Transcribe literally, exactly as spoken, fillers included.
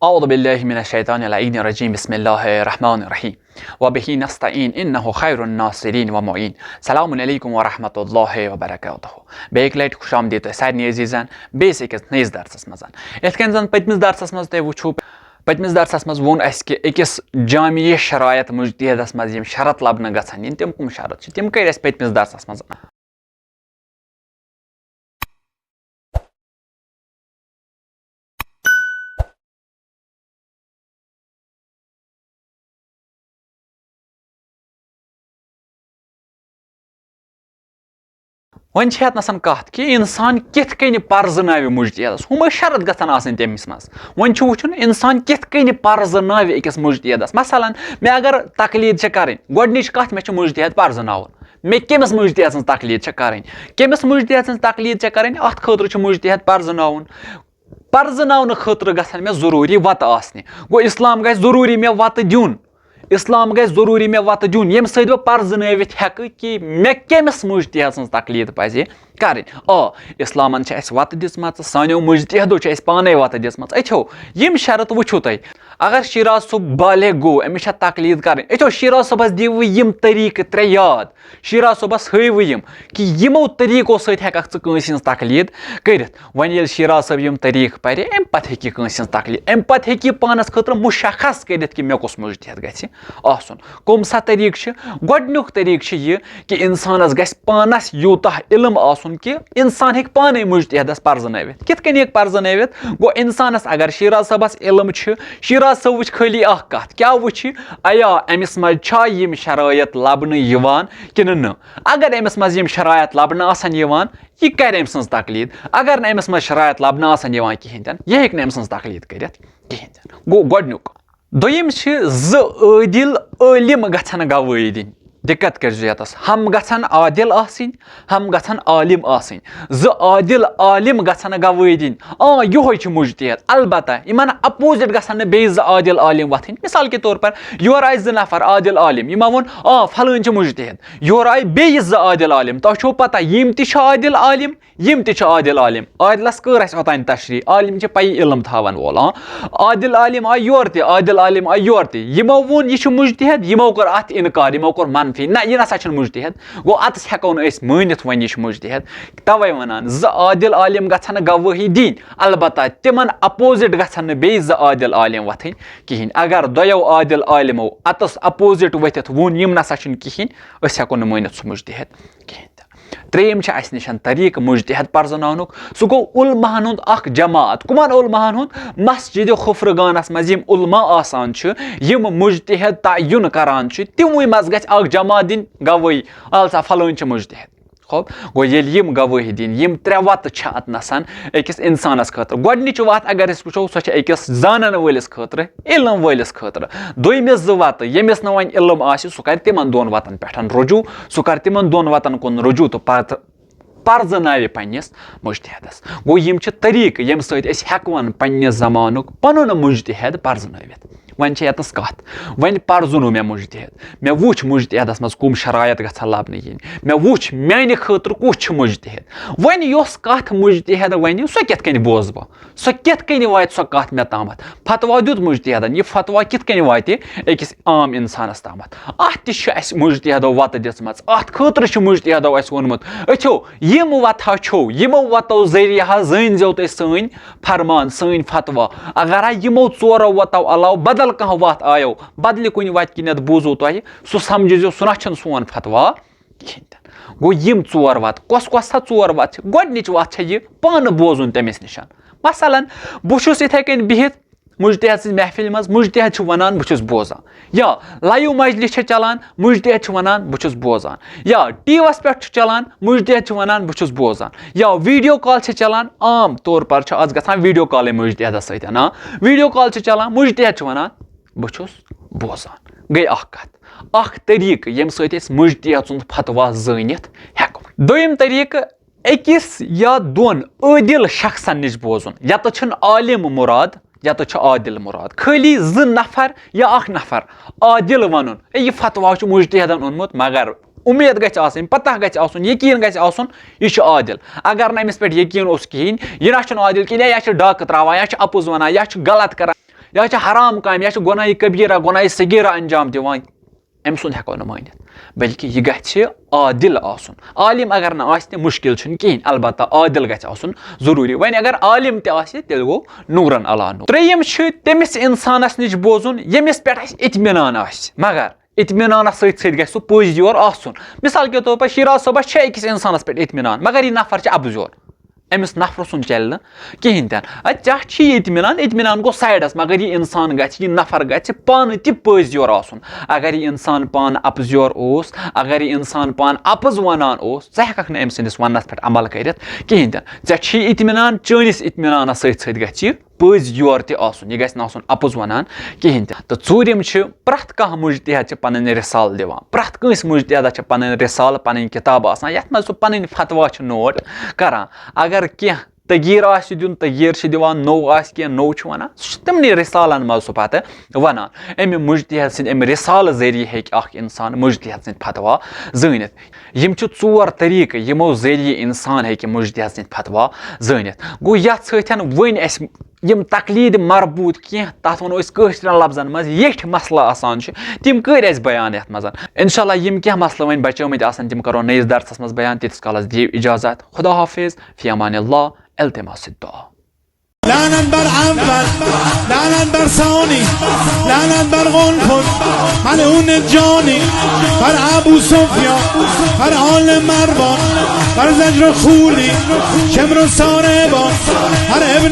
اعوذ باللہ من الشیطان اللعین الرجیم، بسم اللہ الرحمن الرحیم، وبہ نستعین انہ خیر الناصرین و معین۔ السلام علیکم ورحمۃ اللہ وبرکاتہ۔ بیٚیہِ اَکہِ لَٹہِ خوش آمدید تۄہہِ سارنٕے عزیٖزن بیٚیِس أکِس نٔیِس درسَس منٛز۔ یِتھ کٔنۍ زَن پٔتمِس درسَس منٛز تۄہہِ وٕچھو، پٔتمِس درسَس منٛز ووٚن اَسہِ کہِ أکِس جامع شرایط مجتہدَس منٛز یِم شرط لَبنہٕ گژھن یِن، تِم کٕم شرط چھِ، تِم کٔرۍ اَسہِ پٔتمِس درسَس منٛز۔ وۄنۍ چھِ ہٮ۪تھ نَسَن کَتھ کہِ اِنسان کِتھ کٔنۍ پَرزٕناوِ مُجتہدَس، ہُم ٲسۍ شرط گژھن آسٕنۍ تٔمِس منٛز۔ وۄنۍ چھُ وٕچھُن اِنسان کِتھ کٔنۍ پَرزٕناوِ أکِس مُجتہدَس۔ مثلاً، مےٚ اگر تقلید چھےٚ کَرٕنۍ، گۄڈٕنِچ کَتھ، مےٚ چھُ مُجتہد پَرزٕناوُن۔ مےٚ کٔمِس مُجتہد سٕنٛز تقلید چھےٚ کَرٕنۍ؟ کٔمِس مُجتہد سٕنٛز تقلید چھےٚ کَرٕنۍ؟ اَتھ خٲطرٕ چھُ مُجتہد پَرزٕناوُن۔ پرزٕناونہٕ خٲطرٕ گژھن مےٚ ضروٗری وَتہٕ آسنہِ۔ گوٚو، اسلام گژھِ ضروٗری مےٚ وَتہٕ دیُن۔ اسلام گژھِ ضروٗری مےٚ وَتہٕ دیُن، ییٚمہِ سۭتۍ بہٕ پرزٕنٲوِتھ ہٮ۪کہٕ کہِ مےٚ کٔمِس مُجتہد سٕنٛز تقلید پَزِ کَرٕنۍ۔ آ، اسلامن چھِ اَسہِ وَتہٕ دِژمَژٕ، سانیو مُجتہدو چھِ اَسہِ پانَے وَتہٕ دِژمَژٕ۔ أتھیو یِم شرط وٕچھِو تُہۍ۔ اگر شیراز صٲب بالغ گوٚو، أمِس چھےٚ تقلید کَرٕنۍ، أتھیو شیراز صٲبَس دِیِو یِم طریٖقہٕ ترٛےٚ یاد۔ شیراز صٲبَس ہٲیوٕ یِم کہِ یِمو طریٖقو سۭتۍ ہٮ۪کَکھ ژٕ کٲنٛسہِ ہٕنٛز تقلید کٔرِتھ۔ وۄنۍ ییٚلہِ شیراز صٲب یِم طریٖقہٕ پَرِ، اَمہِ پَتہٕ ہیٚکہِ یہِ کٲنٛسہِ ہٕنٛز تقلید، اَمہِ پَتہٕ ہیٚکہِ یہِ پانَس خٲطرٕ مُشخص کٔرِتھ کہِ مےٚ کُس مُجتہد گژھِ آسُن۔ کٕم سا طریٖقہٕ چھِ؟ گۄڈٕنیُک طریٖقہٕ چھُ یہِ کہِ اِنسانَس گژھِ پانَس یوٗتاہ علم آسُن کہِ اِنسان ہیٚکہِ پانَے مُجتہدَس پَرزٕنٲوِتھ۔ کِتھ کٔنۍ ہیٚکہِ پَرزٕنٲوِتھ؟ گوٚو، اِنسانَس اگر شیراز صٲبَس علم چھُ، شیراز صٲب وٕچھِ خٲلی اَکھ کَتھ، کیٛاہ وٕچھِ؟ آیا أمِس منٛز چھا یِم شرٲیط لَبنہٕ یِوان کِنہٕ نہٕ؟ اگر أمِس منٛز یِم شرایط لَبنہٕ آسَن یِوان، یہِ کَرِ أمۍ سٕنٛز تقلید۔ اگر نہٕ أمِس منٛز شرایط لَبنہٕ آسَن یِوان کِہیٖنۍ تہِ نہٕ، یہِ ہیٚکہِ نہٕ أمۍ سٕنٛز تقلید کٔرِتھ کِہیٖنۍ تہِ نہٕ۔ گوٚو گۄڈٕنیُک۔ دوٚیِم چھِ زٕ عٲدِل عٲلِم گژھن گوٲہی دِنۍ۔ دِقت کٔرۍزیو یَتَس، ہم گژھن عادِل آسٕنۍ، ہم گژھن عالِم آسٕنۍ۔ زٕ عادِل عالِم گژھن گوٲہی دِنۍ۔ آ، یِہوٚے چھُ مُجتہد۔ البتہ یِمَن opposite گژھن نہٕ بیٚیہِ زٕ عادِل عالِم وۄتھٕنۍ۔ مثال کے طور پر، یورٕ آیہِ زٕ نفر عادِل عالِم، یِمو ووٚن، آ، فلٲنۍ چھِ مُجتہد۔ یورٕ آیہِ بیٚیہِ زٕ عادِل عالِم۔ تۄہہِ چھو پتہ، یِم تہِ چھِ عادِل عالِم، یِم تہِ چھِ عادِل عالِم۔ عادِلَس کٔر اَسہِ اوٚتانۍ تشریح۔ عالِم چھِ پَیی علم تھاوَن وول۔ آ، عادِل عالِم آیہِ یورٕ تہِ، عادِل عالِم آیہِ یورٕ تہِ۔ یِمو ووٚن، یہِ چھُ مُجتہد، یِمو کوٚر اَتھ اِنکار، یِمو کوٚر منفی۔ نہ، یہِ نہ سا چھُنہٕ مُجتہد۔ گوٚو، اَتَس ہٮ۪کو نہٕ أسۍ مٲنِتھ وۄنۍ یہِ چھُ مُجتہد۔ تَوَے وَنان، زٕ عادِل عالِم گژھن نہٕ گوٲہی دِنۍ، البتہ تِمَن opposite گژھن نہٕ بیٚیہِ زٕ عادِل عالِم وۄتھٕنۍ کِہیٖنۍ۔ اگر دۄیو عادِل عالِمو اَتَس opposite ؤتھِتھ ووٚن، یِم نہ سا چھِنہٕ کِہیٖنۍ، أسۍ ہٮ۪کو نہٕ مٲنِتھ سُہ مُجتہد کِہیٖنۍ تہِ۔ ترٛیٚیِم چھِ اَسہِ نِش طریٖقہٕ مُجتہد پَرزٕناونُک، سُہ گوٚو علماہَن ہُنٛد اَکھ جماعت۔ کٕمَن علماہَن ہُنٛد؟ مسجدِ خفرگانَس منٛز یِم علما آسان چھِ، یِم مُجتہد تعیُن کَران چھِ، تِموٕے منٛز گژھِ اَکھ جماعت دِنۍ گوٲہی، اَلسا فلٲنۍ چھِ مُجتہد۔ خب، گوٚو ییٚلہِ یِم گوٲہی دِنۍ، یِم ترٛےٚ وَتہٕ چھِ اَتھ نَسَن أکِس اِنسانَس خٲطرٕ۔ گۄڈٕنِچ وَتھ اگر أسۍ وٕچھو، سۄ چھِ أکِس زانَن وٲلِس خٲطرٕ، علم وٲلِس خٲطرٕ۔ دوٚیمِس زٕ وَتہٕ، ییٚمِس نہٕ وۄنۍ علم آسہِ، سُہ کَرِ تِمَن دۄن وَتَن پٮ۪ٹھ رجوع، سُہ کَرِ تِمَن دۄن وَتَن کُن رجوع تہٕ پَتہٕ پَرزٕناوِ پنٛنِس مُجتہدَس۔ گوٚو، یِم چھِ طریٖقہٕ، ییٚمہِ سۭتۍ أسۍ ہٮ۪کون پنٛنِس زمانُک پَنُن مُجتہد پَرزٕنٲوِتھ۔ وۄنۍ چھِ ییٚتَس کَتھ، وۄنۍ پَرزٕنوو مےٚ مُجتہد، مےٚ وُچھ مُجتہدَس منٛز کُم شرایط گژھن لَبنہٕ یِنۍ، مےٚ وُچھ میٛانہِ خٲطرٕ کُس چھُ مُجتہد۔ وۄنۍ یۄس کَتھ مُجتہد وَنہِ، سۄ کِتھ کٔنۍ بوزٕ بہٕ؟ سۄ کِتھ کٔنۍ واتہِ سۄ کَتھ مےٚ تامَتھ؟ فتویٰ دیُت مُجتہدَن، یہِ فتویٰ کِتھ کٔنۍ واتہِ أکِس عام اِنسانَس تامَتھ؟ اَتھ تہِ چھِ اَسہِ مُجتہدو وَتہٕ دِژمَژ، اَتھ خٲطرٕ چھُ مُجتہدو اَسہِ ووٚنمُت، أتھیو یِم وَتہٕ ہا چھو، یِمو وَتو ذٔریعہٕ ہا زٲنۍزیو تُہۍ سٲنۍ فرمان، سٲنۍ فتویٰ۔ اگر ہا یِمو ژورو وَتو علاوٕ بدل کانٛہہ وَتھ آیو، بدلہِ کُنہِ وَتہِ کِنٮ۪تھ بوٗزوُ تۄہہِ، سُہ سَمجھزیو، سُہ نہ چھُنہٕ سون فتویٰ کِہیٖنۍ تہِ نہٕ۔ گوٚو، یِم ژور وَتہٕ، کۄس کۄس سا ژور وَتہٕ چھِ؟ گۄڈٕنِچ وَتھ چھےٚ یہِ پانہٕ بوزُن تٔمِس نِش۔ مثلاً، بہٕ چھُس یِتھَے کٔنۍ بِہِتھ مُجتہد سٕنٛزِ محفِلہِ منٛز، مُجتہد چھُ وَنان، بہٕ چھُس بوزان۔ یا live مجلس چھےٚ چلان، مُجتہد چھُ وَنان، بہٕ چھُس بوزان۔ یا ٹی وی یَس پٮ۪ٹھ چھُ چلان، مُجتہد چھُ وَنان، بہٕ چھُس بوزان۔ یا video call چھےٚ چلان، عام طور پر چھُ آز گژھان video callٕے مُجتہدَس سۭتۍ، آ، video call چھےٚ چلان، مُجتہد چھُ وَنان، بہٕ چھُس بوزان۔ گٔے اَکھ کَتھ، اَکھ طریٖقہٕ، ییٚمہِ سۭتۍ أسۍ مُجتہد سُنٛد فتویٰ زٲنِتھ ہٮ۪کو۔ دوٚیِم طریٖقہٕ، أکِس یا دۄن عٲدِل شخصن نِش بوزُن۔ یَتَتھ چھُنہٕ عالِم مُراد، یَتَتھ چھُ عادِل مُراد۔ خٲلی زٕ نفر یا اَکھ نفر عادِل وَنُن، "اے، یہِ فتویٰ چھُ مُجتہدَن اوٚنمُت، مگر اُمید گژھِ آسٕنۍ، پتہ گژھِ آسُن، یقیٖن گژھِ آسُن، یہِ چھُ عادِل۔" اگر نہٕ أمِس پٮ۪ٹھ یقیٖن اوس کِہیٖنۍ، یہِ نہ چھُنہٕ عادِل کِہیٖنۍ، یا، یا چھُ ڈاکہٕ ترٛاوان، یا چھُ اَپُز وَنان، یا چھُ غلط کران، یا چھِ حرام کامہِ، یا چھِ گۄناہہِ کبیرہ، گۄناہہِ صغیرہ انجام دِوان، أمۍ سُنٛد ہٮ۪کو نہٕ مٲنِتھ، بلکہِ یہِ گژھِ عادل آسُن۔ عالم اگر نہٕ آسہِ تہِ مُشکل چھُنہٕ کِہیٖنۍ، البتہ عادل گژھِ آسُن ضروٗری۔ وۄنۍ اگر عالم تہِ آسہِ، تیٚلہِ گوٚو نوٗرن علی نوٗر۔ ترٛیٚیِم چھِ تٔمِس اِنسانَس نِش بوزُن، ییٚمِس پٮ۪ٹھ اَسہِ اطمینان آسہِ، مگر اطمینانَس سۭتۍ سۭتۍ گژھِ سُہ پٔزۍ یور آسُن۔ مثال کے طور پر شیراز صٲبَس چھِ أکِس اِنسانَس پٮ۪ٹھ اطمینان، مگر یہِ نفر چھِ اَپُز یور، أمِس نفرٕ سُنٛد چلہِ نہٕ کِہیٖنۍ تہِ نہٕ۔ اَدٕ ژےٚ چھُے اطمینان، اطمینان گوٚو سایڈَس، مگر یہِ اِنسان گژھِ، یہِ نفر گژھِ پانہٕ تہِ پٔزۍ یور آسُن۔ اگر یہِ اِنسان پانہٕ اَپُز یور اوس، اگر یہِ اِنسان پانہٕ اَپُز وَنان اوس، ژٕ ہٮ۪کَکھ نہٕ أمۍ سٕنٛدِس وَننَس پٮ۪ٹھ عمل کٔرِتھ کِہیٖنۍ تہِ نہٕ۔ ژےٚ چھُے اطمینان، چٲنِس اطمینانَس سۭتۍ سۭتۍ گژھِ یہِ پٔزۍ یور تہِ آسُن، یہِ گژھِ نہٕ آسُن اَپُز وَنان کِہیٖنۍ تہِ۔ تہٕ ژوٗرِم چھِ، پرٛٮ۪تھ کانٛہہ مُجتہد چھِ پَنٕنۍ رِسالہٕ دِوان، پرٛٮ۪تھ کٲنٛسہِ مُجتہدَس چھِ پَنٕنۍ رِسالہٕ، پَنٕنۍ کِتاب آسان، یَتھ منٛز سُہ پَنٕنۍ فتوا چھُ نوٹ کَران۔ اگر کینٛہہ تغیٖر آسہِ دیُن، تغیٖر چھِ دِوان، نوٚو آسہِ کینٛہہ، نوٚو چھُ وَنان، سُہ چھُ تِمنٕے رِسالَن منٛز سُہ پَتہٕ وَنان۔ اَمہِ مُجتہد سٕنٛدِ، اَمہِ رِسالہٕ ذٔریعہٕ ہیٚکہِ اَکھ اِنسان مُجتہد سٕنٛدۍ فتوا زٲنِتھ۔ یِم چھِ ژور طریٖقہٕ، یِمو ذٔریعہٕ اِنسان ہیٚکہِ مُجتہد سٕنٛدۍ فتوا زٲنِتھ۔ گوٚو، یَتھ سۭتۍ وۄنۍ اَسہِ یِم تقلیٖد مربوط کینٛہہ، تَتھ وَنو أسۍ کٲشرٮ۪ن لفظن منٛز، ییٚٹھۍ مسلہٕ آسان چھِ، تِم کٔرۍ اَسہِ بیان یَتھ منٛز۔ اِنشاء اللہ یِم کینٛہہ مسلہٕ وۄنۍ بچٲمٕتۍ آسَن، تِم کَرو نٔیِس درسَس منٛز بیان۔ تیٖتِس کالَس دِیِو اِجازت۔ خدا حافظ، فی امان اللہ، التماس الدعا۔ لعنت بر اول، لعنت بر ثانی، لعنت بر قنفذ، ملعون جانی، بر ابو سفیان، بر آل مروان، بر زجر و خولی، شمر و ساربان، بر ابن